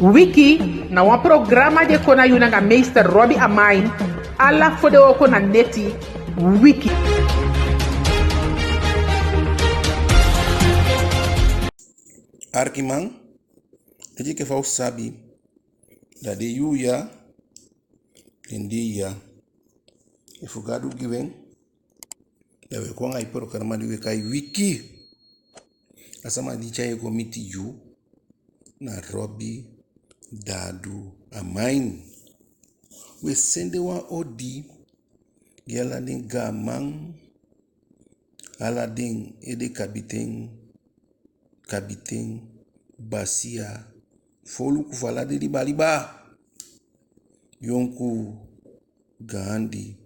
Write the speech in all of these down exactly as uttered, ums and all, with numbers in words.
Wiki na wan programa di e kon na yu nanga meester Robbie Amain, ala fodewooko na neti. Wiki. Arkiman, enke fa u sabi, da den yuu ya, den dei ya, efu Gadu gi u en, da u e kon anga i programa di u e kai Wiki. A sama di tyai en kon miti yu na Robbie Dadu Amain. U e sende wan odi gi ala den gaaman, ala den ede kabiten, kabiten, basiya, foluku fu ala den libaliba, yonkuu, gaandi,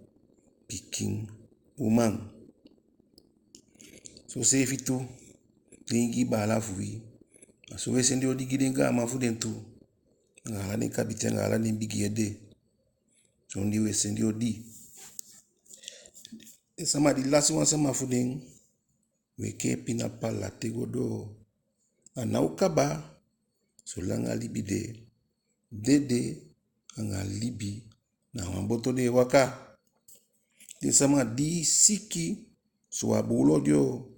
pikin, uman. Soseefi tu den Ingii baala fu wi. A so u e sende odi gi den gaaman fu den tu, anga ala den kabiten, anga ala den bigi ede. Sondee u e sende odi. Den sama di lasi wan sama fu den, u e kee pina pala te go doo. A ná o kaba, solanga libi de, dede anga libi na wan boto den e waka. Den sama di siki, so a buulu de o,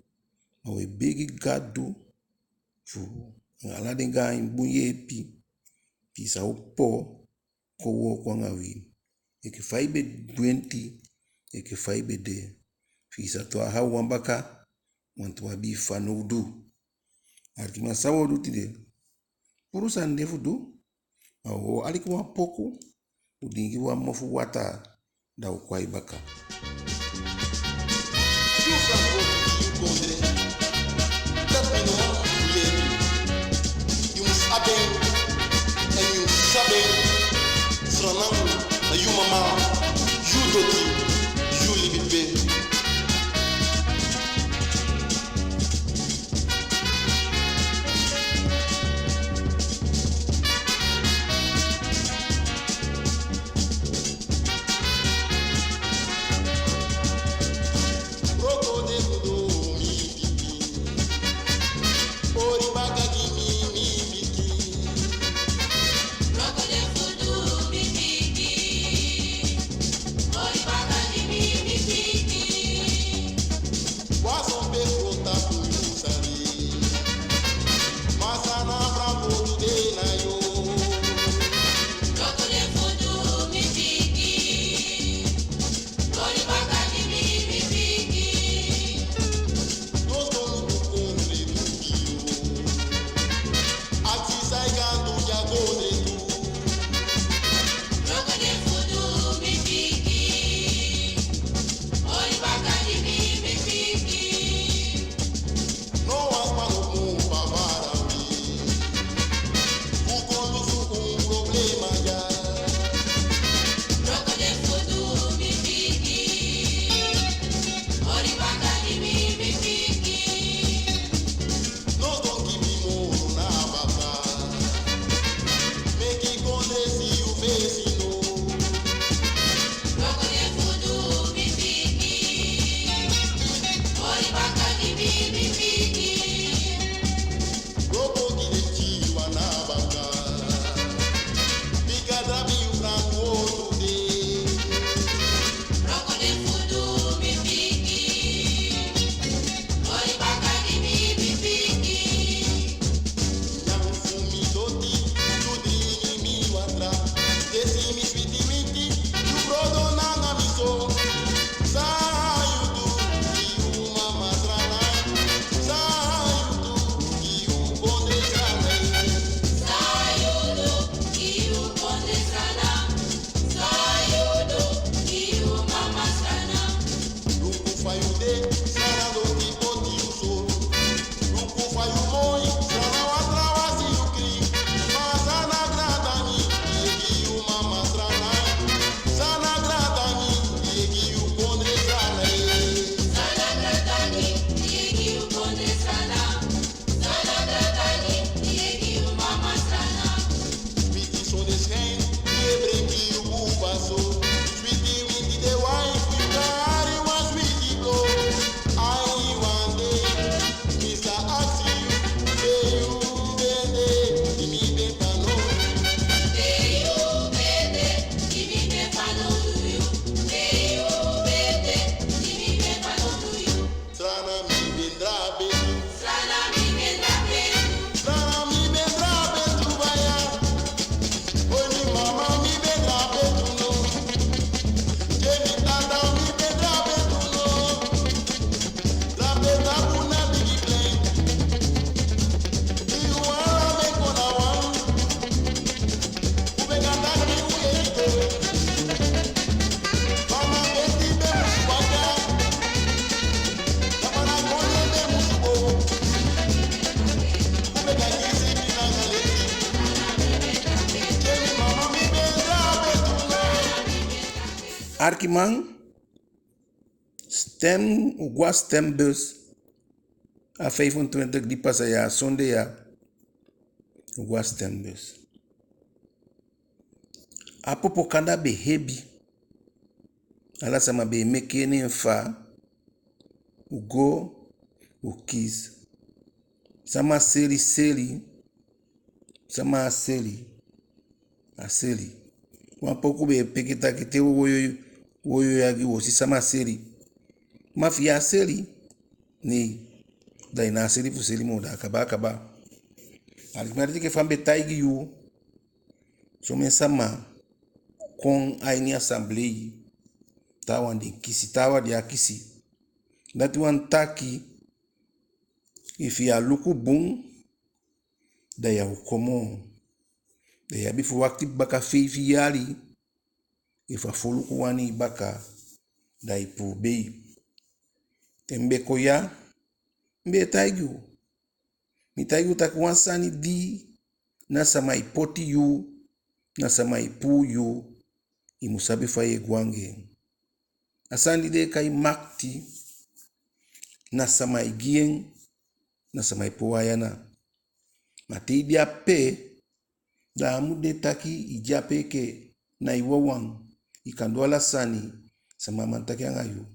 ma u e begi Gadu fu anga ala den gaan bun yeepi, fi i sa opo kon wooko anga wi, enke fa i be gwenti, enke fa i be de, fi i sa toon a hawwan baka, want u abi i fanowdu. Arkiman, san u o du tide? Puru sani de fu du, ma u o aliki wan poku, u diingi wan mofu wataa, da u kon a i baka. Arkiman, stem, u go a stembus. A vijfentwintig di pasa ya, sonde ya, u go a stembus. A popokanda be hebi. Ala sama be e meke en fa u go, u kisi. Sama seli, seli. Sama á seli, á seli. Wan poku be e piki taki te u woyo, woyo ya gi u, u o si sama seli. Ma fi yu á seli, nee, da i ná a seli fu seli moo, da a kaba, a kaba. Arkiman, enke fa mi be taigi yu, somen sama kon a ini assemblee, taawan den kisi, taawan den á kisi. Dati wani taki, efu yu á luku bun, da yu á o kon moo. Da yu abi fu wakiti baka feifi yali, efu a foluku wani yu baka, da i puu bei. Te mi be kon ya, mi be taigi u. Mi taigi u taki wan sani di na sama e poti yu, na sama e puu yu, i mu sabi fa yu e go anga en. A sani di den e kai makiti, na sama e gi en, na sama e puu a yu ana. Ma te i de ape, da a á mu de taki i de ape enke na i wawan, i kan du ala sani, sama á man taki anga yu.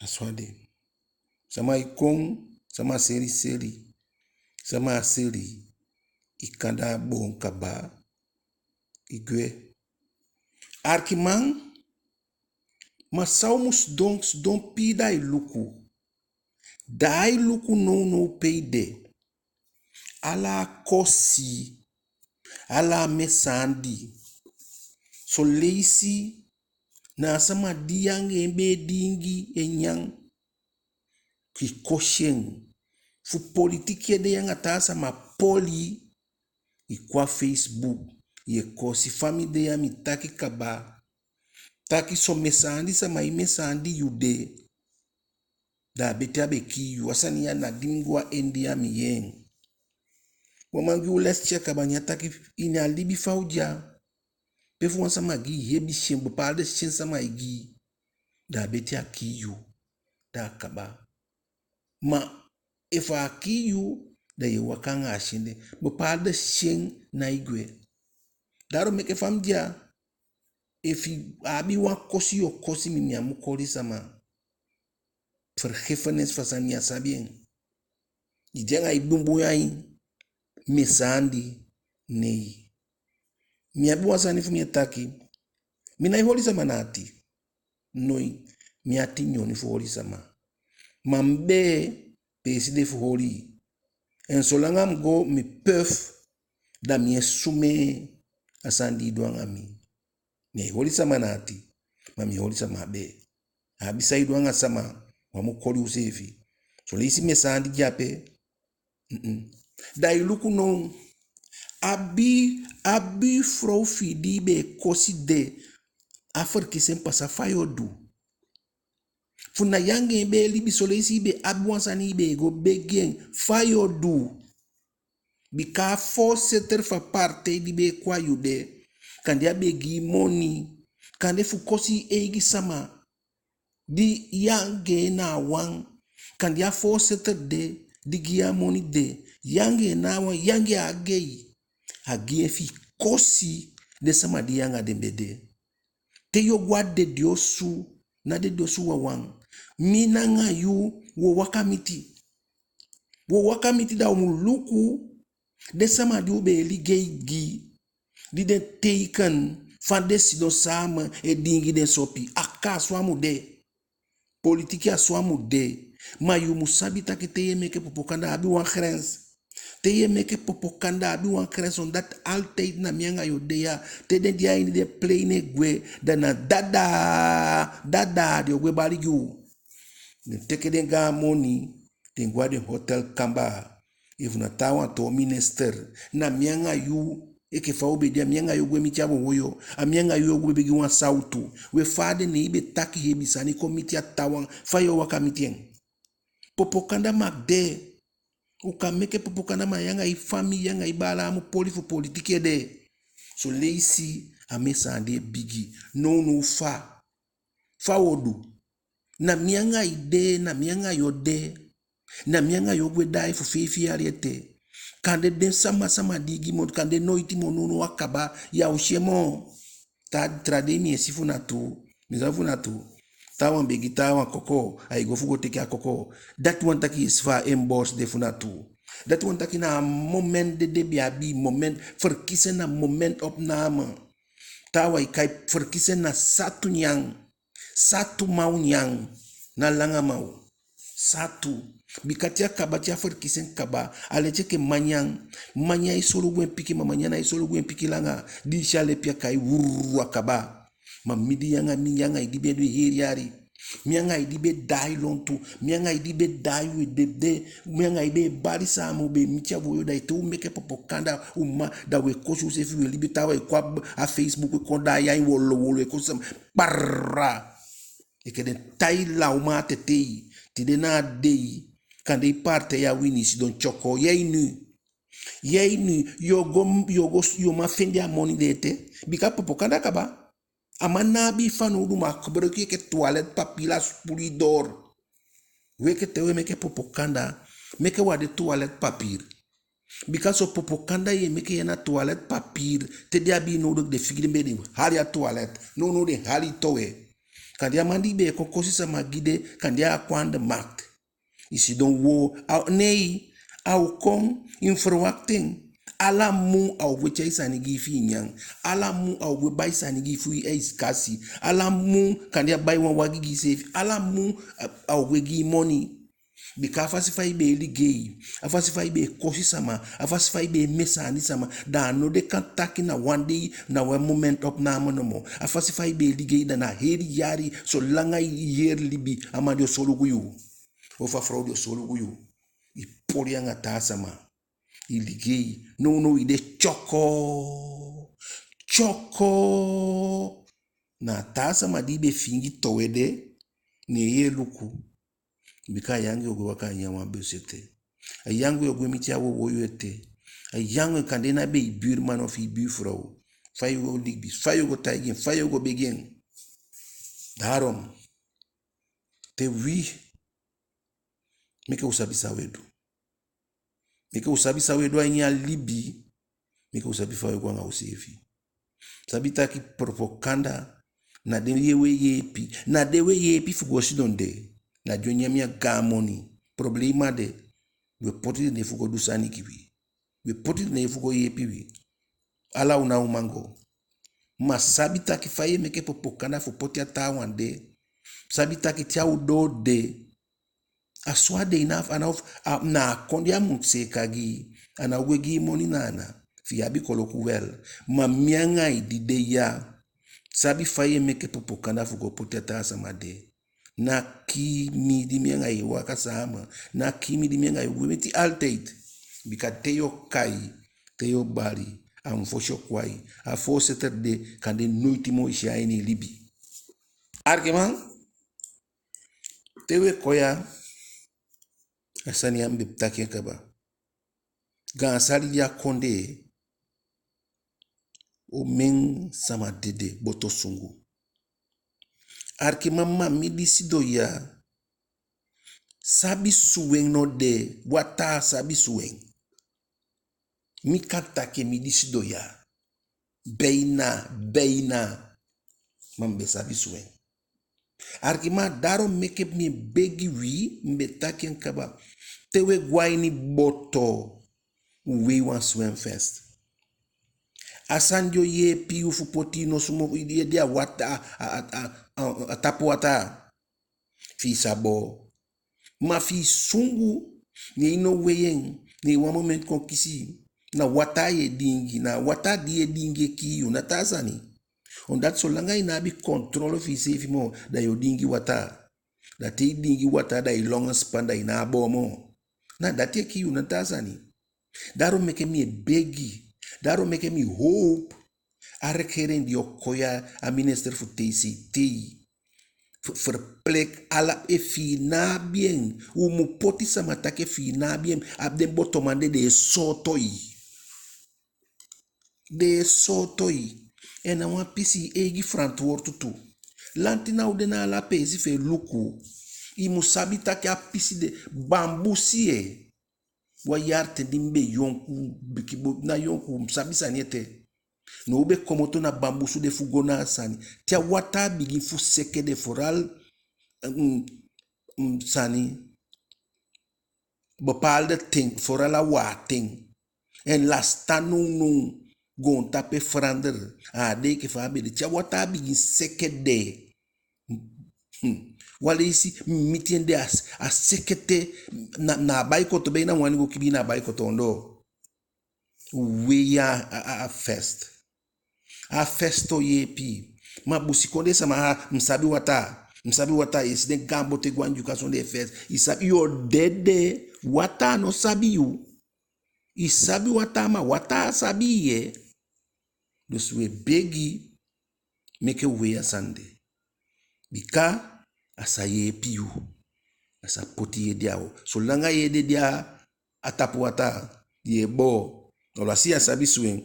A so a de. Sama e kon, sama seli seli, sama á seli, i kanda a boon kaba, i gwe. Arkiman, ma san u mu sidon, sidon pii da i luku. Da i luku nownow pe i de. Ala a kosi, ala a mesandi. Son leisi na a sama di yu anga en be e diingi e nyan, i kosi en. Fu politiki ede yu anga taa sama poli, i kon a Facebook, yu e kosi. Fa mi de ya mi taki kaba, taki son mesandi sama e mesandi yu de, da a betee a be kii yu. A sani ya na di mi go a India mi yee en. Wan man gi u lesi a kaba, ne a taki ini a libi fa u de ya, pe fu wan sama gi i hebi sen, bepaalde sen sama e gi i, da a betee a kii yu, da a kaba. Ma efu a á kii yu, da yu e waka anga a sen de. Bepaalde sen ná e gwe. Daarom meke fa mi de ya, efu a abi wan kosi yu o kosi mi, mi á mu koli sama. Vergiffenis fu a sani, mi á sabi en. I de anga i bunbun ain, mesandi, nee. Mi abi wan sani fu mi e taki. Mi nái holi sama na ati. Noi, mi ati nyoni fu holi sama. Ma mi bee peesi de fu holi. En solanga mi go mi puf, da mi e sumee a sani di i du anga mi. Mi á e holi sama na ati, ma mi e holi sama bee. A abi san i du anga sama, u á mu koli useefi. Son leisi mesandi de ape. Mm-mm. Da i luku now, a bi, a buurvrouw fi i di i be e kosi de, a verkiezing pasa, fa yu o du? Fu na yu anga en be e libi, son leisi i be abi wan sani i be e go begi en, fa yu o du? Bika a voorzitter fu a partij di be e kon a yu de, kande a be gi i moni, kande fu kosi i eigi sama, di yu anga en na wan, kande a voorzitter de, di gi yu a moni de, yu anga en na wan, yu anga en a gei, a gi en fi i kosi den sama di yu anga den be de. Te yu o go a dede osu, ná dede osu wawan. Mi nanga yu, u o waka miti. U o waka miti, da u mu luku den sama di u be e ligei gi, di den teken fa den sidon sama e diingi den sopi. A kaa so a mu de. Politiki a so a mu de. Ma yu mu sabi taki te yu e meke popokanda a abi wan grens. Te yu e meke popokanda a abi wan grens, omdat altijd na mi anga yu o de ya. Te den de a ini den plein e gwe, da na dada, dada, den o gwe bali gi u. Den teke den gaan moni, den go a den hotel kamba. Efu na taawan toon minister, na mi anga yu, enke fa u be de, a mi anga yu o gwe miti a wowoyo, a mi anga yu o gwe begi wan sawtu. We, fa a de, ne i be taki hebi sani kon miti a taawan, fa yu o waka miti en? Popokanda mag de. U kan meke popokanda, ma yu anga i famii, yu anga i baala á mu poli fu politiki ede. Son leisi a mesandi e bigi. Nownow fa Fa u o du? Na mi anga i de, na mi anga yu o de. Na mi anga yu o gwe daai fu feifi yali ete. Kande den sama sama di i gi moni, kande noiti moo, nownow a kaba, ya o si en moo. Taa, taa dei mi e si fu na tuu. Mi sabi fu na tuu. Taawan be gi taawan koko, ai go fu go teke a koko. Dati wani taki i e si fa a emboos de fu na tuu. Dati wani taki na a moment de den be abi, moment, verkiezing na momentopname. Taawan e kai verkiezing na satu nyan. Satu maw nyan, ná langa maw. Satu. Bika te a kaba, te a verkiezing kaba, a leti enke manyan. Manyan e solugu en pikin, ma manyan ná e solugu en pikin langa. Di i si a lepi a kai, wurr, a kaba. Ma mi di yu anga mi, yu anga i di be du heri yali. Mi anga i di be daai lontu. Mi anga i di be daai, u e dede. Mi anga i be e bali sama, u be e miti a woyo, da ete u meke popokanda, u mma, da u e kosi useefi, u e libi. Taawan e kon a, a Facebook, u e kon daai a ini wolo wolo, e kosi sama. Kparra. Enke den tai lawman a tetei. Tide na a dei, kande i partei á wini, i sidon tyoko. Yee, i nu. Yee, i nu. Yu o go, yu o go, yu o man fende a moni de ete. Bika popokanda kaba. A man ná abi i fanowdu, ma a gebruik yu enke toiletpapier, a spoel i door. Wi enke te u e meke popokanda, meke u á de toiletpapier. Bika son popokanda yu e meke ya na toiletpapier, te den abi i nodig den figi den bee, den hali a toilet. Nownow den hali i towe. Kande a man di i be e kon kosi sama gi de, kande a á kon aan de macht. I sidon woo, a, nee, a o kon, i mu verwacht en. Ala mun a o gwe tyai sani gi i fi i nyan. Ala mun a o gwe bai sani gi i fu i eiskasi. Ala mun, kande a bai wan wagi gi iseefi. Ala mun a, a o gwe gi i moni. Bika a fasi fa i be e ligei, a fasi fa i be e kosi sama, a fasi fa i be e mesaani sama, da a no de kan taki na wan dei, na wan momentopname nomo. A fasi fa i be e ligei, da na heri yali, solanga i heri libi, a man di o solugu yu. Ofu a frow di o solugu yu. I poli anga taa sama. I ligei. Nownow i de tyoko. Tyoko. Na a taa sama di i be fiingi towe de, ne yu e luku. Bika a yu anga en o gwe waka a ini a wan bus ete. A yu anga en o gwe miti a wowoyo ete. A yu anga en, kande na be i buurman ofu i buurvrouw. Fa yu o libi, fa yu o go taigi en, fa yu o go begi en. Daarom, te wi, meke u sabi san u e du. Meke u sabi san u e du a ini a libi. Meke u sabi fa u e go anga useefi. Sabi taki propaganda, na den u e yeepi. Na den u e yeepi fu go sidon de. Na den o nyan mi a gaan moni. Problema de. U e poti den de fu go du sani gi wi. U e poti den de fu go yeepi wi. Ala u ná o man go. Ma sabi taki fa yu e meke propaganda fu poti a taawan de. Sabi taki te a u doo de, a so a de, i ná, a ná, a, na a kondee a mu seeka gi i. A ná o gwe gi i moni na ana. Fi i abi koloku wel. Ma mi anga i di de ya, sabi fa yu e meke propaganda fu go poti a taa sama de. Ná kii mi di mi anga i e waka sama. Ná kii mi di mi anga i e gwe miti altijd. Bika te yu o kai, te yu o bali, a mu fosi o kwai. A voorzitter de, kande noiti moo i si en a ini i libi. Arkiman, te u e kon ya, a sani ya mi be taki en kaba. Gaan sali di a kondee, omen sama dede, boto sungu. Arkiman, ma mi di sidon ya, sabi suwen no de, wataa sabi suwen. Mi kan taki en, mi di sidon ya. Beina, beina. Ma mi be sabi suwen. Arkiman, daarom meke mi e begi wi, mi be taki en kaba. Te u e go a ini boto, u wei wan zwemvest. A sani di o yeepi u fu poti i nosu moo, i di, di a wata, a, a, a, a, a tapu wataa. Fi i sa boo. Ma fi i sungu, ne i no wei en, ne wan moment kon kisi, na wataa yu e diingi, na wataa di yu e diingi e kii yu, ná taa sani. Omdat solanga i ná abi controle fi iseefi moo, da yu o diingi wataa. Da te i diingi wataa, da i longen span, da i ná a boo moo. Na dati e kii yu, ná taa sani. Daarom meke mi e begi. Daarom meke mi hoop a regering di o kon ya, a minister fu T C T. Ver-, verplicht ala, efi i ná abi en. U mu poti sama taki efi i ná abi en. A den botoman de, den e sooto i. Den e sooto i. En na wan pisi i eigi frantwortu tu. Lanti ná o de na ala peesi fu e luku. I mu sabi taki a pisi de, bambusi e. Wan yari ten di mi be yonku, bigi bo, na yonku, mi sabi sani ete. Ne u be komoto na bambusu de fu go na a sani. Te a wataa bigin fu seke de, vooral, mm, mm, sani, bepaalde ten, vooral a waten. En lasi tan nownow, goontapu e verander. A á de enke fa a be de. Te a wataa bigin seke de. Hmm. Wan leisi mi miti en de a, a seke te, na, na a bai koto, be na wani go kibii na a bai koto ondoo. Wei a, a, a, a vest. A vest o yeepi. Ma busikondee sama, a, mi sabi wataa. Mi sabi wataa, i e si den gaan boto e go a Ndyuka sondee vest. I sabi yu o dede, wataa no sabi yu. I sabi wataa, ma wataa sabi yu. Dus we begi, meke u wei a sani de. Bika a sa yeepi yu. A sa poti yu ede a o. Solanga yu ede de a tapu wataa, yu e boo. Alwasi yu á sabi swem,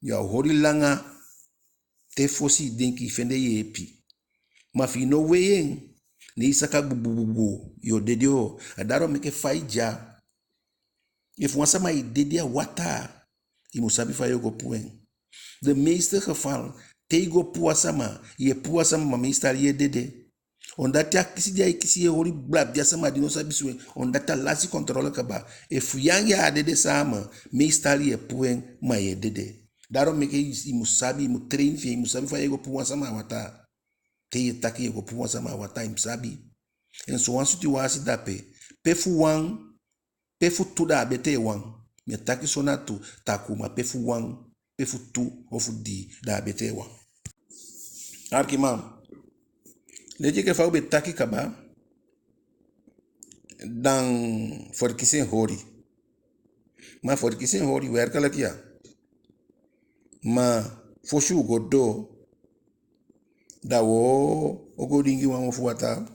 yu á o holi langa te fosi i denki i fende yeepi. Ma fi i no wei en, ne i saka gbugbugbugbu, yu o dede o. A dati o meke fa i de ya, efu wan sama e dede a wataa, i mu sabi fa yu o go puu en. De meeste geval, te i go puu a sama, yu e puu a sama, ma meestal yu e dede. Omdat a kisi di ai kisi yu e holi blabla a sama di no sabi swem, omdat a lasi controle kaba. Efu yu anga en á dede sama, meestal yu e puu en, ma yu e dede. Daarom meke i, i mu sabi, i mu train fi en, i mu sabi fa yu e go puu wan sama a wataa. Te yu e taki yu e go puu wan sama a wataa, i mu sabi. En sowan situwasi de ape, pe fu wan, pe fu tu, da a betee wan. Mi e taki so na tu, takuu, ma pe fu wan, pe fu tu ofu dii, da a betee wan. Arkiman, leti enke fa u be taki kaba, da verkiezing holi. Ma verkiezing holi werkelijk ya. Ma fosi u go doo, da wo, o go diingi wan mofu wataa,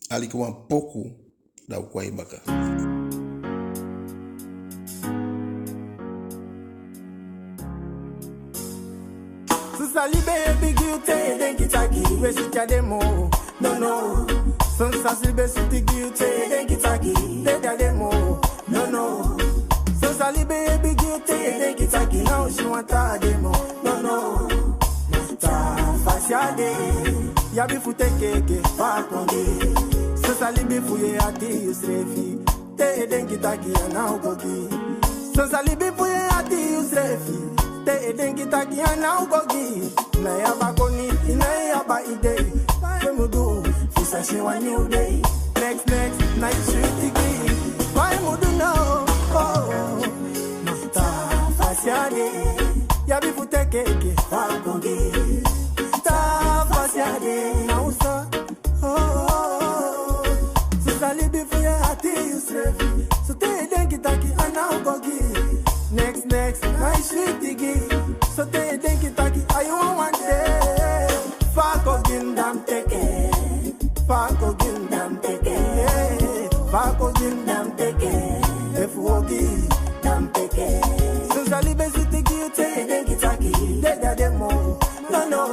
aliki wan poku, da u kon a i baka. Sosa libi e bigi yu te i e denki taki we switi á de moo. No, no. Sosa libi e switi gi yu te i e denki taki dede á de moo. No, no. Sosa libi e bigi yu te i e denki taki na o si wan taa de moo. No, no. Taa fasi á de. Yu abi fu teke enke fa a kon de. Sosa libi fu yu e ati yuseefi te i e denki taki a ná o go gi. Sosa libi fu yu e ati yuseefi te i e denki taki a ná o go gi. Na yu aba koni, na yu aba idei. Fa i mu du fu sa si wan nyun dei. Next, next, na yu switi gi. Fa i mu du now? Oh, oh. Taa fasi á de. Yu abi fu teke enke fa a kon de. Taa fasi á de. Na u so. Oh, oh, oh. Sosa libi fu yu e ati yuseefi. So te i e denki taki a ná o go gi. Next, next, na yu switi gi. So te i e denki taki a yu wan wan de. Fa a kon gi, da mi teke. Fa a kon gi, da mi teke. Fa a kon gi, da mi teke. Efu a o gi, da mi teke. Sosa libi e switi gi yu te i e denki taki dede á de moo. No, no.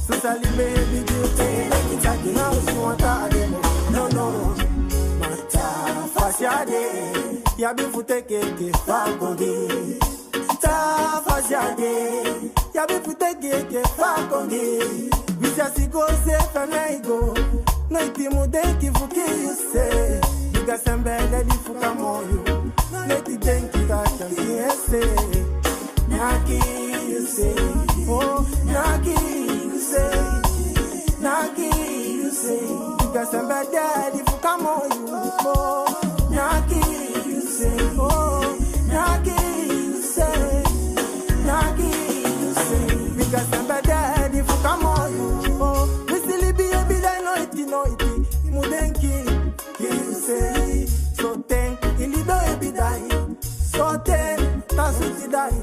Sosa libi e bigi yu te i e denki taki na o si wan taa de moo. No, no. Ma taa fasi á de. Yu abi fu teke enke fa a kon de. Taa fasi á de. Yu abi fu teke enke fa a kon de. Wisi a si go se fa na i go. Noiti mu denki fu kii yuseefi. Bika sembe dede fu kamo yu. Noiti denki taki a kii yuseefi. Ná kii yuseefi. Oh, ná kii yuseefi. Ná kii yuseefi. Bika sembe dede fu kamo yu. Oh, ná kii yuseefi. Oh, ná kii yuseefi. Ná kii yuseefi. Bika sembe dede fu kamo yu. Oh, wisi libi e bi dai noiti, noiti. I mu denki kii yuseefi. Soten i libi e bi dai. Soten ta switi dai.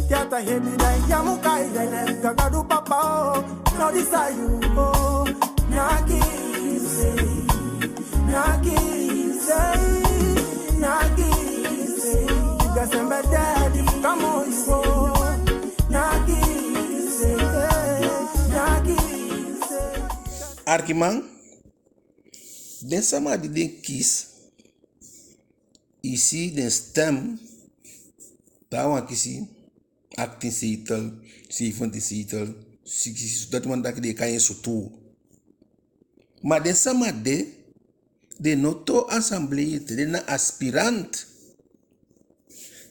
Te a ta hebi dai, ya mu kai dede. Gadu Papa o, no disa yu o. Ná kii yuseefi. Ná kii yuseefi. Ná kii yuseefi. Bika sembe dede fu kamo yu o. Ná kii yuseefi. Ná kii yuseefi. Arkiman, den sama di den kisi, i si den stem, taawan kisi achttien zetel, zeventien zetel, sigisi, dati wani taki den e kai en sutuu. Ma den sama de, den no toon assemblee ete, den na aspirant.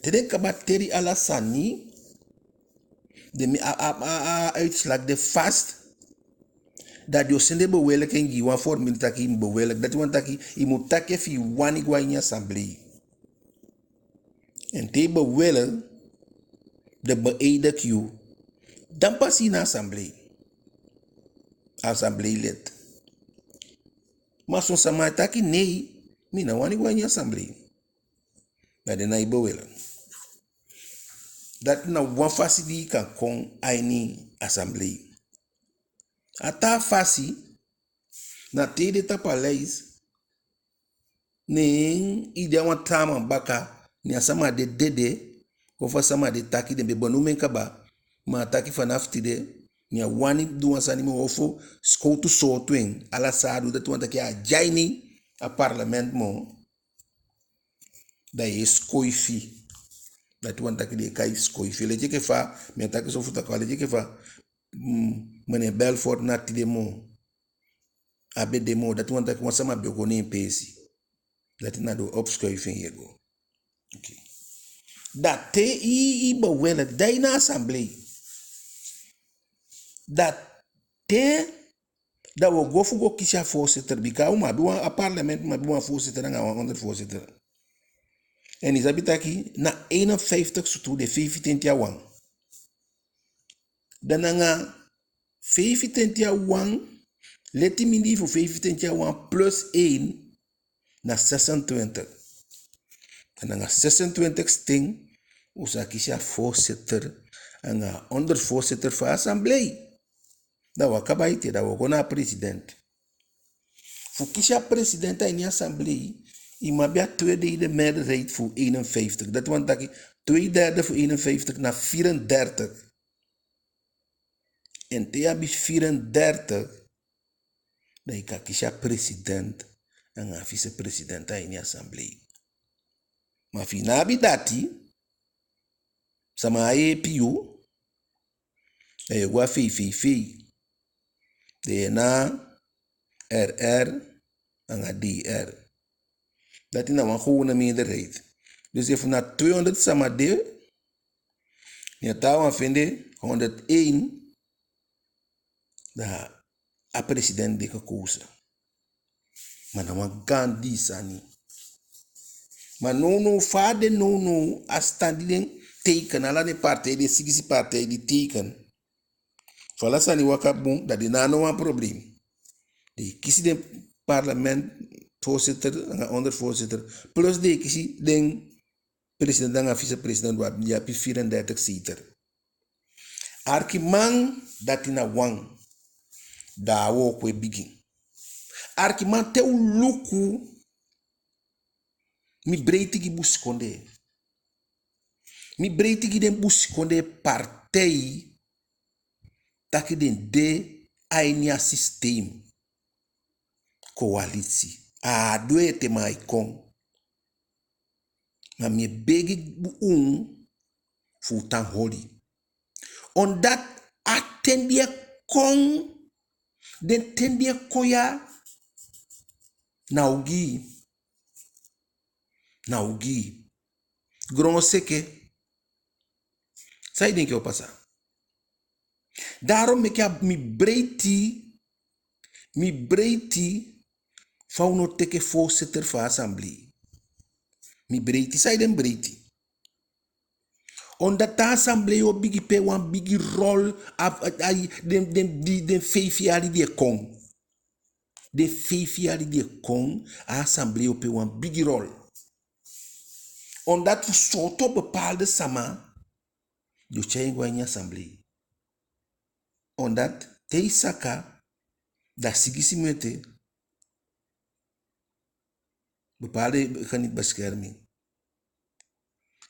Te den kaba teli ala sani, den mi a, a, a, a uitslag de vast, da den o sende bewilliging gi i, wan formule taki i mu bewillig. Dati wani taki i mu taki efu i wani go a ini assemblee. En te i bewillig, den beëdig yu, dan pas i na assemblee. Assembleelid. Ma son sama e taki: nee, mi ná wani go a ini assemblee. Da den nái bewillig. Dati na wan fasi di i kan kon a ini assemblee. A taa fasi, na te i de tapu a lijst, ne i de a wan taa man baka, ne a sama de dede, ofu a sama de taki den be benoem en kaba, ma a taki: vanaf tide mi á wani du wan sani moo, ofu sikowtu sooto en, ala san a du, dati wani taki a á de a ini a parlement moo, da yu e sikoifi. Dati wani taki den e kai sikoifi. Leti enke fa mi e taki so fu taki, leti enke fa, mm, meneer Belfort ná tide moo, a be de moo, dati wani taki wan sama be o go na en peesi. Dati na den opschuiving yu e go. Oké. Da te i, i bewillig, da i na assemblee. Da te, da wi o go fu go kisi a voorzitter, bika u mu abi wan, a parlement mu abi wan voorzitter anga wan ondervoorzitter. En i sabi taki na eenenvijftig sutuu de, vijfentwintig a wan. Dan anga vijfentwintig a wan, leti mindii fu vijfentwintig a wan plus één, na zesentwintig. Dan anga zesentwintig stem u sa kisi a voorzitter anga ondervoorzitter fu a assemblee. Da wi á kaba ete, da wi o go na a president. Fu kisi a president a ini assemblee, i mu abi a tweederde meerderheid fu eenenvijftig. Dati wani taki twee derde fu eenenvijftig na vierendertig. En te i abi vierendertig, da i kan kisi a president anga a vicepresident a ini assemblee. Ma efu i ná abi dati, sama á yeepi yu, da yu e go a V V V. Den na R R anga D R. Dati na wan gewone meerderheid. Dus efu na tweehonderd sama de, ne a taawan fende honderdéén, da a president de gekozen. Ma na wan gaan dii sani. Ma nownow, fa a de nownow, a stand di den teken, ala den partij, den sigisi partij di teken, fu ala sani waka bun, da den ná abi no wan probleem. Den e kisi den parlement voorzitter anga ondervoorzitter, plus den e kisi den president anga vicepresident, wan di abi vierendertig zetel. Arkiman, dati na wan. Da a wooko e bigin. Arkiman, te u luku, mi breiti gi busikondee. Mi breiti gi den busikondee partij taki den de a ini a systeem. Coalitie. A á doo ete, ma ai kon. Ma mi e begi unu fu u tan holi. Omdat a ten di e kon, den ten di e kon ya, na ogii. Na ogii. Gron o seke. San i denki o pasa? Daarom meke a, mi breiti, mi breiti fa u no teke voorzitter fu a assemblee. Mi breiti, saide mi breiti? Omdat a assemblee o bigin pee wan bigi rol, a, a, a, den, den, di, den feifi yali di e kon. Den feifi yali di e kon, a assemblee o pee wan bigi rol. Omdat fu sooto bepaalde sama, den o tyai en go a ini assemblee. Omdat te i saka, da sigisi mun ete, bepaalde genietbescherming.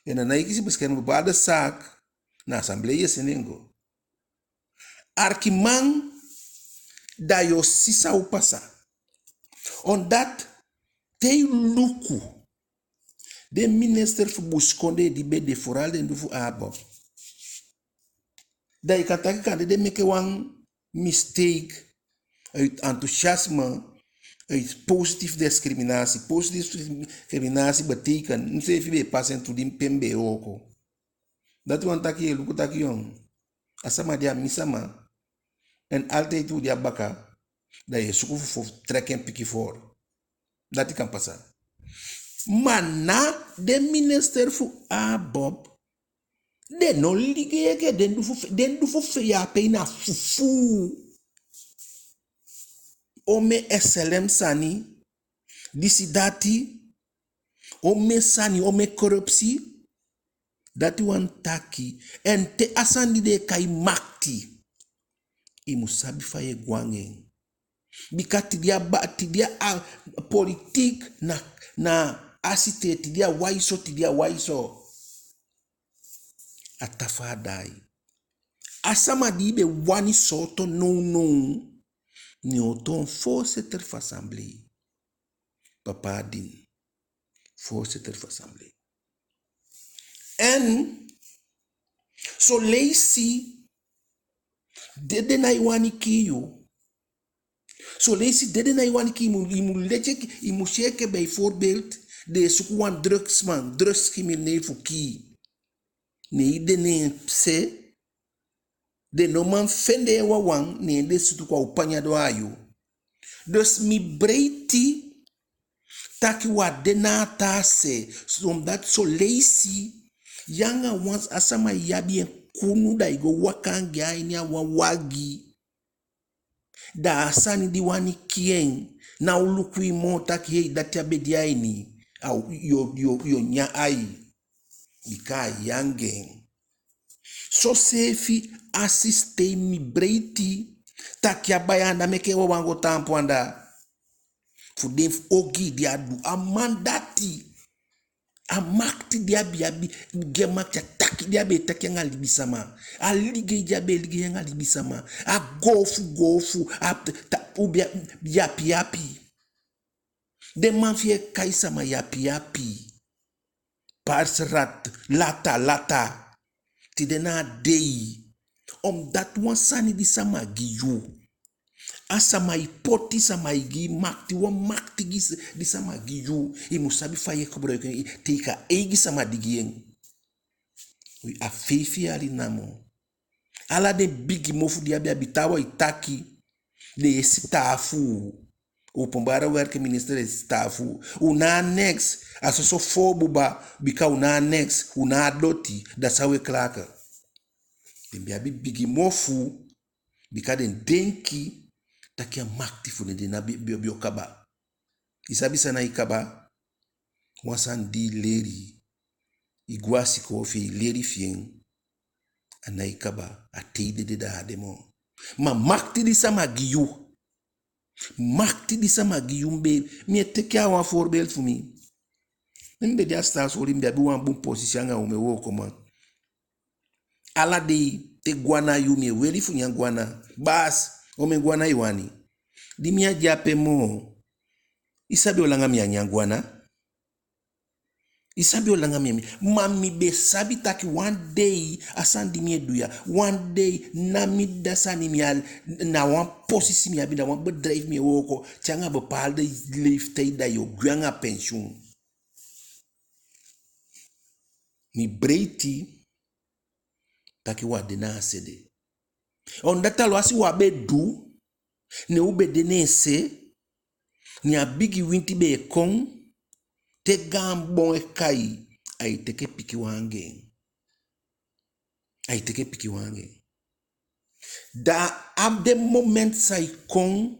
En dan na i kisi bescherming, bepaalde zaak, na assemblee i e sende en go. Arkiman, Da yu o si san o pasa. Omdat te i luku den minister fu busikondee di be de, vooral den du fu ABOP, da i kan taki kande den meke wan mistake uit enthousiasme, uit positief discriminatie. Positief discriminatie betekent, mi seefi be e pasa en tu di mi pe mi be e wooko. Dati wani taki yu e luku taki yon, a sama di a mi sama, en altijd u de a baka, da yu e suku fu, fu trek en piki voor. Dati kan pasa. Ma na den minister fu ABOP, den no ligi enke den du fu fe-, den du fu fe-, ya pe na fufuu. Omen S L M sani, disi dati, omen sani, omen corruptie. Dati wani taki, en te a sani di den e kai makiti, i mu sabi fa yu e go anga en. Bika tide a ba-, tide a politiek na, na asitee, tide a wai so, tide a wai so. A tafa a daai. A sama di i be wani sooto nownow, ne o toon voorzitter fu assemblee. Papa Adin, voorzitter fu assemblee. En son leisi dede nái wani kii yu. Son leisi dede nái wani kii yu. I mu, i mu leti, i mu si enke bijvoorbeeld den e suku wan drugsman, drugscrimineel fu kii. Ne i de ne en se, den no man fende en wawan, ne den sutu kon a o panya doo a yu. Dus mi breiti taki u á de na a taa se, omdat son leisi yu anga wan, a sama ya abi en kunu, da i go waka anga en a ini a wan wagi. Da a sani di wani kii en ná o luku i moo taki hei, dati á be de a ini. A o, yu o, yu o, yu o nyan ai. Bika a yu anga en. Soseefi a systeem, mi breiti taki a baya anda, meke en wawan go taampu anda. Fu den ogii di a du, a man dati. A makiti di a be abi, gi en makiti, a taki di a be e taki anga libisama. A ligei di a be e ligei anga libisama. A goofu goofu, a ta-, u be a yapi yapi. Den man fi en e kai sama yapi yapi. Paars rat, lata, lata. Tide na a dei. Omdat wan sani di sama gi yu. A sama e poti, sama e gi i makiti, wan makiti gi s-, di sama gi yu. I mu sabi fa yu e koboloiki en, te i kan eigi sama di gi en. Wi, a feifi yali namo. Ala den bigi mofu di abi, abi taawan e taki, den e sitaafu u. Openbare werken minister e sitaafu u. U ná a niks, a soso foo buba, bika u ná a niks, u ná a doti, da san u e klagen? Den be abi bigi mofu, bika den denki taki a makiti fu den, den ná be, be, be o kaba. I sabi san nái kaba? Wan sani di i leli, i go a sikoo fi en, i leli fi en, a nái kaba, a te i dede da a á de moo. Ma makiti di sama gi yu, makiti di sama gi yu, mi be, mi e teke a wan voorbeeld fu mi. Mi be de a Staatsolie, mi be abi wan bun posisi anga omen wookoman. Ala dei te gwana yuu mi e weli fu nyan gwana. Basi, omen gwana i wani? Di mi á de ape moo, i sabi on langa mi á nyan gwana? I sabi on langa mi á nyan? Ma mi be sabi taki wan dei, a sani di mi e du ya, wan dei na mi dda sani mi abi, na wan posisi mi abi, na wan bedrijf mi e wooko, te anga bepaalde leeftijd da yu o gwe anga pensioen. Mi breiti taki u á de na a se de. Omdat alwasi u á be du, ne u be de ne en se, ne a bigi winti be e kon, te gaan bon e kai, ai teke pikinwan anga en. Ai teke pikinwan anga en. Da a den moment san e kon,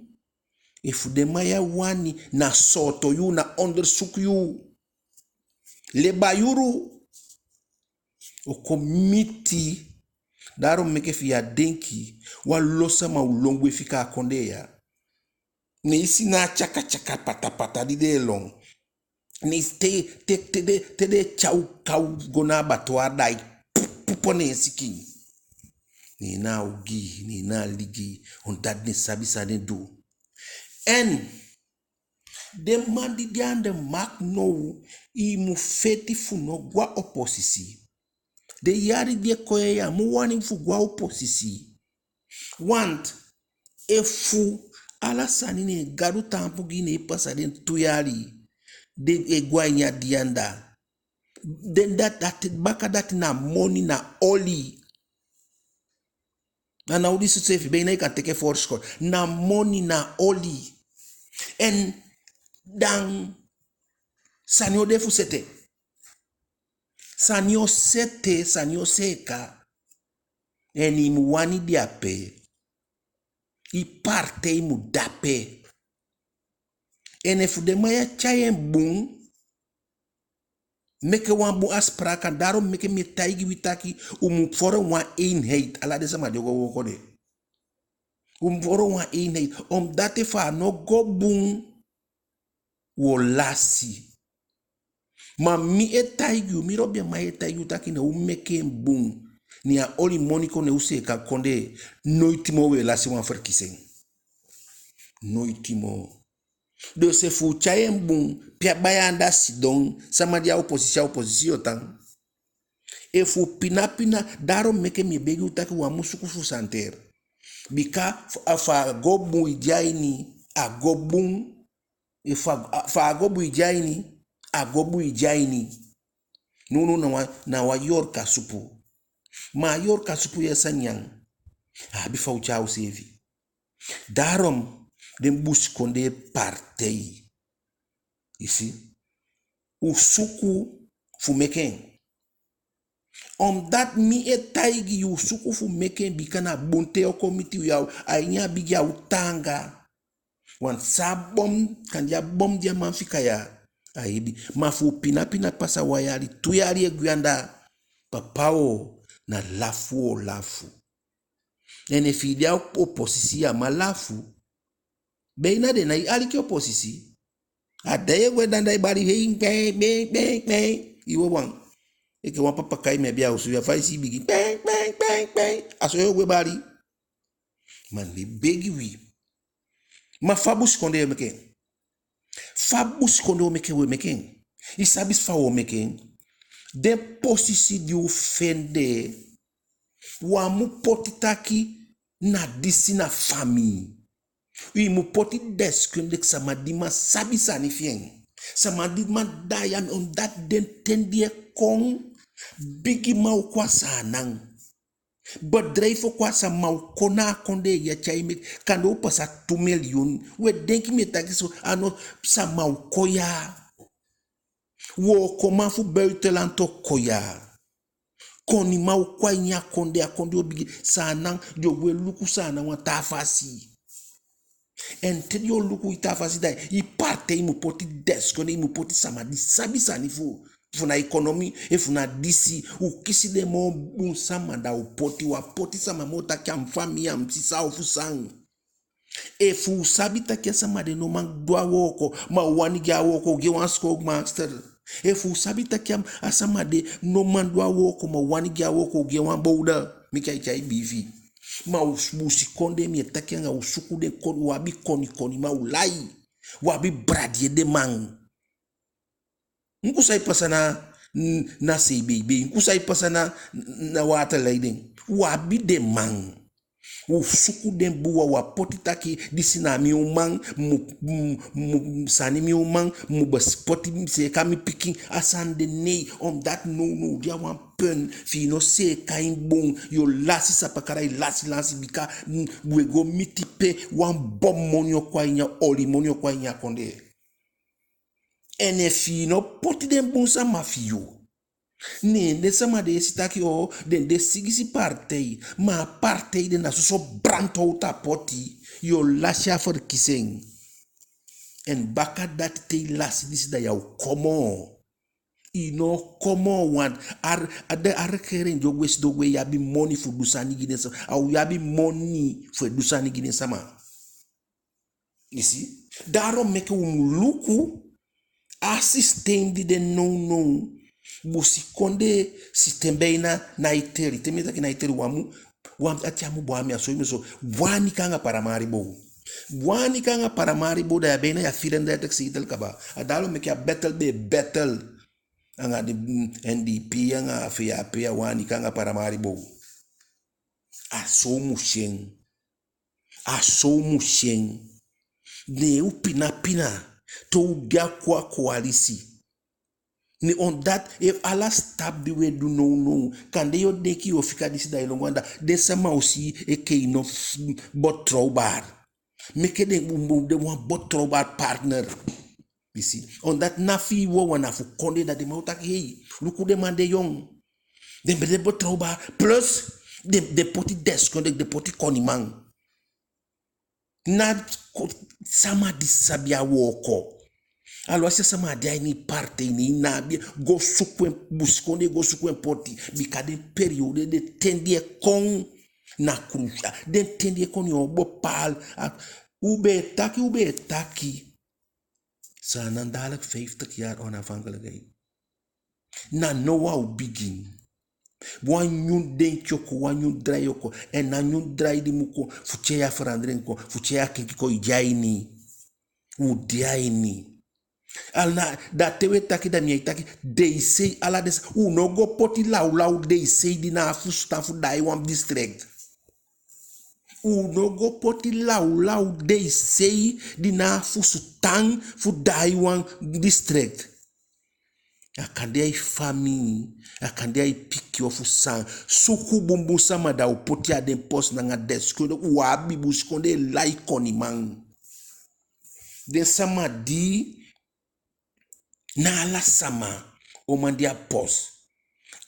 efu den man ya wani, na sooto yuu, na onderzoek yuu. Leba yuru o kon miti. Daarom meke fi yu á denki, wan lo sama o lon gwe fika a kondee ya. Ne i si na a tyaka tyaka pata pata di den e lon. Ne i si te, te, te den, te den e tyai u, kai u go na abattoir, da ai pupu pon ne en sikin. ne en na ogii, ne en na ligi, omdat den sabi san den du. En den man di de aan de macht now, i mu feti fu no go a oppositie. Den yali di e kon ya, i á mu wani fu go a oppositie. Want efu ala sani ne Gadu taampu gi i, ne i pasa den tu yali, den e go a ini a dii anda. Den dati, dati, bakadati na moni, na oli. A ná u disi seefi, bijna i kan teke voorschot. Na moni, na oli. En dan sani o de fu sete. Sani o sete, sani o seeka. En i mu wani de ape. I partij mu de ape. En efu den man ya tyai en bun, meke wan bun afspraak. Daarom meke mi e taigi wi taki u mu vorm wan eenheid, ala den sama di o go wooko de. U mu vorm wan eenheid, omdat efu a no go bun, u o lasi. Ma mi e taigi u, mi lobi a man e taigi u taki ne u meke en bun, ne a oli moni kon, ne u seeka kondee, noiti moo u e lasi wan verkiezing. Noiti moo. Dus efu u tyai en bun, pe a baya anda sidon, sama di a oppositie, a oppositie o tan. Efu u pina pina, daarom meke mi e begi u taki u á mu suku fu santer. Bika fa a go bun i de a ini, a go bun. Efu a, fa a go bun i de a ini, a go bun i de a ini. Nownow na wan, na wan yorka supu. Ma a yorka supu ya, san nyan, a abi fa u tyai useefi. Daarom den busikondee partij, i si, u suku fu meke en. Omdat mi e taigi yu, u suku fu meke en, bika na bun ten o kon miti u ya, a ini a bigi a u taanga. Want san a bom, kande a bom di a man fika ya, a hebi. Ma fu u pina pina pasa wan yali, tu yali e gwe anda, papa o, na lafu u o lafu. En efu i de a oppositie, i á man lafu. Bijna den nái aliki oppositie. A da yu e gwe, da den e bali hei, kpei, kpei, kpei, kpei. I wawan. Enke wan papakai mi abi a osu ya, fa i si i bigin kpei, kpei, kpei, kpei, a so yu o gwe bali. Ma mi e begi wi. Ma fa busikondee o meke en? Fa busikondee o meke, u e meke en? I sabi fa u o meke en? Den posisi di u fende, u á mu poti taki na disi na famii. I mu poti deskundige, sama di man sabi sani fi en. Sama di man daai a mi, omdat den ten di e kon, bigiman o kon a Saanan. Bedrijf o kon, a sama o kon na a kondee ya tyai meke, kande o pasa tu miliyun. U e denki mi e taki so, a no, sama o kon ya. Wookoman fu buitenland o kon ya. Koniman o kon a ini a kondee, a kondee o bigin, Saanan, den o gwe luku Saanan wan taa fasi. En te den o luku i taa fasi, da i partij mu poti deskundige, i mu poti sama di sabi sani fu, fu na economie, efu na disi, u kisi den moo bun sama, da u poti, u á poti sama moo taki a mi famii, a mi sisa ofu san. Efu u sabi taki a sama de no man du a wooko, ma u wani gi en a wooko, u gi en wan schoolmaster. Efu u sabi taki a, a sama de no man du a wooko, ma u wani gi en a wooko, u gi en wan bowda, meke ai tyai biifi. Ma u, busikondee, mi e taki anga u, suku den kon, u abi konikoni, ma u lai. U abi bradi edeman. Luku san e pasa na, na C B B, luku san e pasa na, na waterleiding. U abi den man. U suku den bun, u á poti taki disi na mi uman, mu, mu, mu sani mi uman, mu bes-, poti seeka mi pikin, a sani de nei, omdat nownow u de a wan pun, fi i no seeka en bun, yu o lasi sapakara, i lasi lansi, bika, mm, u e go miti pe wan bom moni o kon a ini, oli moni o kon a ini a kondee. En efi i no poti den bun sama fi yu, ne den sama de e si taki o, den de sigisi partij, ma a partij de na soso brandhout a poti, yu o lasi a verkiezing. En baka dati te i lasi disi, da yu o kon moo. I no o kon moo, want a, a de a regering di o gwe sidon gwe, yu abi moni fu du sani gi den sama, a o, yu abi moni fu e du sani gi den sama. I si? Daarom meke u mu luku a systeem di de nownow. Busikondee systeem bijna nái teli. Te mi e taki nái teli, u á mu, Wan a tyamu bun a mi, a soi mi so. Wan Nika anga Paramaribo. Wan Nika anga Paramaribo, da ya be na ya vierendertig zetel kaba. A dati o meke a battle be battle anga di, mm, N D P anga V H P, a Wan Nika anga Paramaribo. A so u mu si en. A so u mu si en. Ne u pina pina. Te u de a kon a koalisi. Ne omdat efu ala stap di u e du nownow, kande yu o denki yu o fika disi, da i lon go anda. Den sama o si enke i no betrouwbaar. Meke den, u mu de wan betrouwbaar partner. I si. Omdat na fi i wawan, na fu kondee, da den man o taki: hei, luku den man de, yon. Den be de betrouwbaar. Plus, den, den poti deskundige, den poti koniman. Na ko-, sama di sabi a wooko. Aluwasi a sama á de a ini partij, ne i ná abi en, go suku en, busikondee, go suku en poti. Bika den periode, den ten di e kon na cruciaal. Den ten di e kon, yu o bepaal. A, u be e taki, u be e taki. Saanan dadelijk vijftig jaar onafhankelijkheid. Na now a o bigin. Wan nyun denki o kon, wan nyun drai o kon. En na nyun drai di mu kon fu tyai a verandering kon, fu tyai a kenki kon, i de a ini. U de a ini. Ala na, da te u e taki, da mi e taki, DC, ala den sa-, u no go poti lawlaw DC di ná a fusutan fu daai wan district. U no go poti lawlaw DC di ná a fusutan fu daai wan district. A kan de a i famii, a kan de a i pikin ofu san. Suku bunbun sama, da u poti a den post nanga deskundige. U abi busikondee lai koniman. Den sama di Na ala sama o man de a post.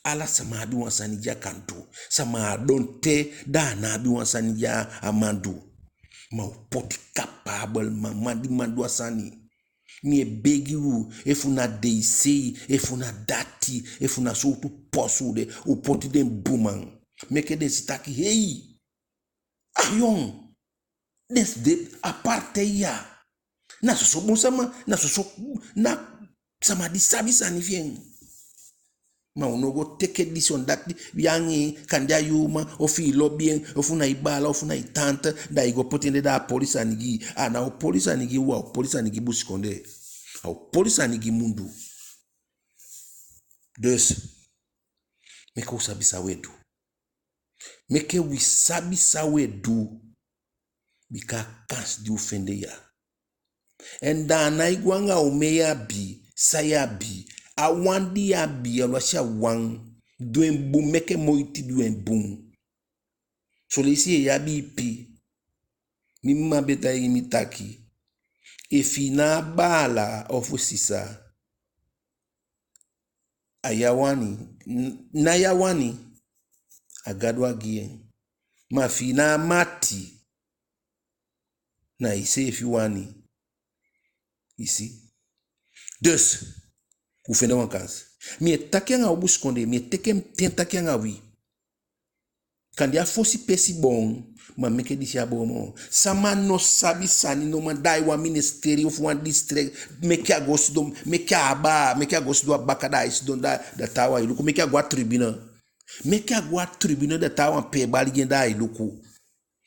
Ala sama abi wan sani di a kan du. Sama á don te da a ná abi wan sani di a man du. Ma u poti capabel man, man di man du a sani. Mi e begi u, efu na DC, efu na dati, efu na sowtu post u de, u poti den bun man. Meke den si taki, hei, a yon, den si de a partij ya. Na soso bun sama, na soso, na sama di sabi sani fi en. Ma u no go teke disi on dati, yu anga en, kande a yu uman, ofu i lobi en, ofu na i baala, ofu na i tante, da i go poti en de, da a poli sani gi i. A ná o poli sani gi u, a o poli sani gi busikondee. A o poli sani gi mundu. Dus, meke u sabi san u e du. Meke wi sabi san u e du, bika a kansi di u fende ya. En da a nái go anga omen yu abi, san yu abi, a wan di yu abi, aluwasi a wan, du en bun, meke moiti du en bun. Son leisi yu e abi ipi. Mi mma be taigi mi taki, efu i ná a baala ofu sisa, a yu a wani, n-, ná yu a wani, a Gadu a gi en. Ma efu i ná a mati, na iseefi wani. I si? Dus, u fende wan kansi. Mi e taki anga u busikondee, mi e teke mi ten taki anga wi. Kande a fosi pesi boon, ma meke disi á boon moo. Sama no sabi sani, no man daai wan ministerie ofu wan district, meke a go sidon, meke a abaa, meke a go sidon a baka, da ai sidon, da, da taawan e luku, meke a go a tribune. Meke a go a tribune, da taawan pee bali gi en, da ai luku.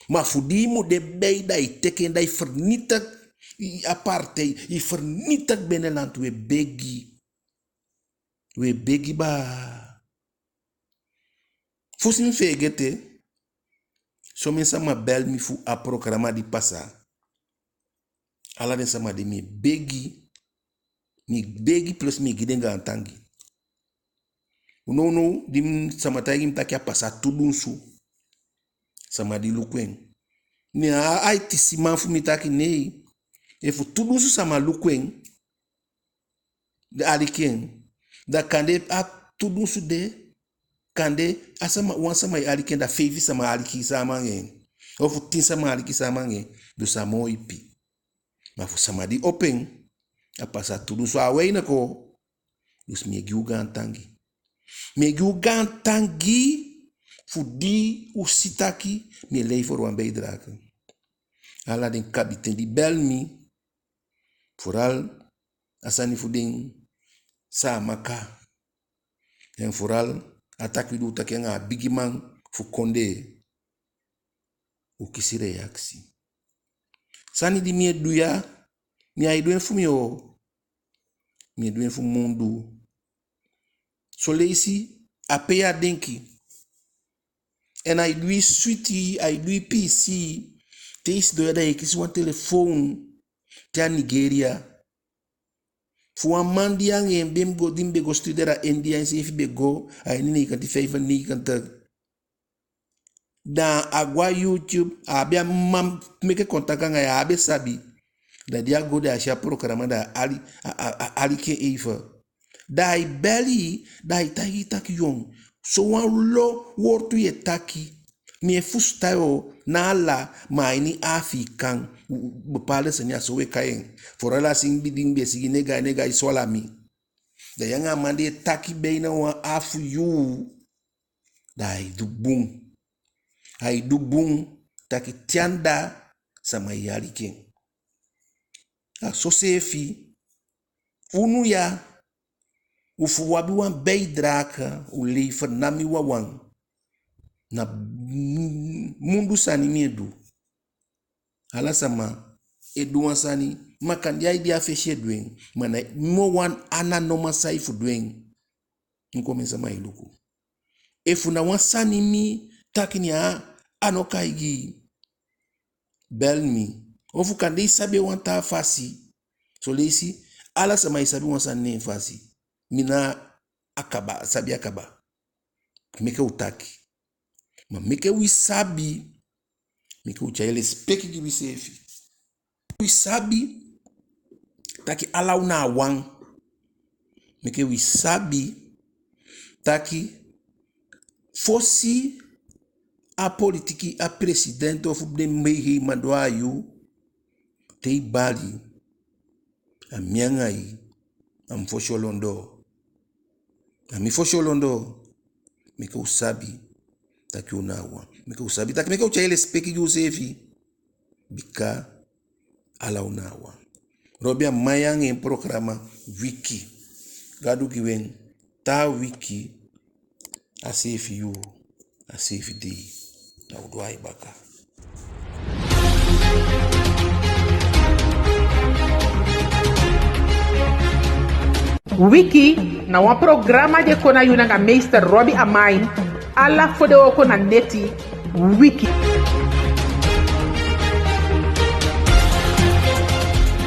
Ma fu di i mu de bei, da i teke en, da i vernietig a partij, i vernietig binnenland, u e begi. U e begi baa. Fosi mi feegete, somen sama bel mi fu a programa di pasa. Ala den sama de mi e begi, mi e begi plus mi e gi den gaantangi. Nownow di mi, sama taigi mi taki a pasa tu dunsu. Sama di luku en. Ne a aitisiman fu mi taki nei. Efu tu dunsu sama luku en, da aliki en. Da kande a tu dunsu de, kande a sama, wan sama e aliki en, da feifi sama aliki sama anga en. Ofu tin sama aliki sama anga en. Dus a moo ipi. Ma fu sama di opo en, a pasa tu dunsu, a wei na ko. Dus mi e gi u gaantangi. Mi e gi u gaantangi fu di u si taki mi e lever wan bijdrage. Ala den kabiten di bel mi, vooral a sani fu den Saamaka. En vooral a taki di u taki anga a bigiman fu kondee. u kisi reaksi. Sani di mi e du ya, mi á e du en fu mi o. Mi e du en fu mundu. Son leisi a pe yu á denki. En ai du i switi, ai du i piisii. Te i sidon ya, da i e kisi wan telefon te a Nigeria fu wan man di anga en be go, di mi be go studeri a India, enseefi be go a ini negentien vijfennegentig. Da a go a YouTube, a abi a man meke kontaki anga yu, a á be sabi. Da di a go, da a si a programa, da a ali, a, a, a aliki en even. Da ai beli, da ai taigi i taki: Yon, sowan lo wowtu yu e taki, mi e fusutan yu, ná ala, ma a ini Afiikan, bepaalde sani a so u e kai en. Vooral a singi di mi be singi: Nega, nega, i swala mi. Da yu anga a man de e taki beina wan afu yuu. Da ai du bun. Ai du bun taki te anda sama e aliki en. A soseefi, unu ya, u fu u abi wan bijdrage u lever, ná mi wawan. Na m-, mundu sani mi e du. Ala sama e du wan sani, ma kande ai de a fesi e du en, ma na mi wawan, a ná nomo sai fu du en. Enke omen sama e luku. Efu na wan sani mi taki, ne a, a no kai gi i, bel mi. Ofu kande i sabi en wan taa fasi. Son leisi, ala sama e sabi wan sani ne en fasi. Mi ná a kaba, sabi a kaba. Meke u taki. Ma meke wi sabi, meke u tyai lesipeki gi wiseefi. Wi sabi taki ala u na wan. Meke wi sabi taki fosi a politiki, a presidenti ofu den mei heiman doo a yu, te i bali, a mi anga i, a mi fosi o lon doo. A mi fosi o lon doo. Meke u sabi taki u na wan. Meke u sabi taki, meke u tyai lesipeki gi useefi. Bika ala u na wan. Robi Amain anga en programa Wiki. Gadu gi u en taa wiki, a seefi yuu, a seefi dei. Da u daai baka. Wiki na wan programa di e kon na yu nanga meester Robi Amain, ala fodewooko na neti. Wiki.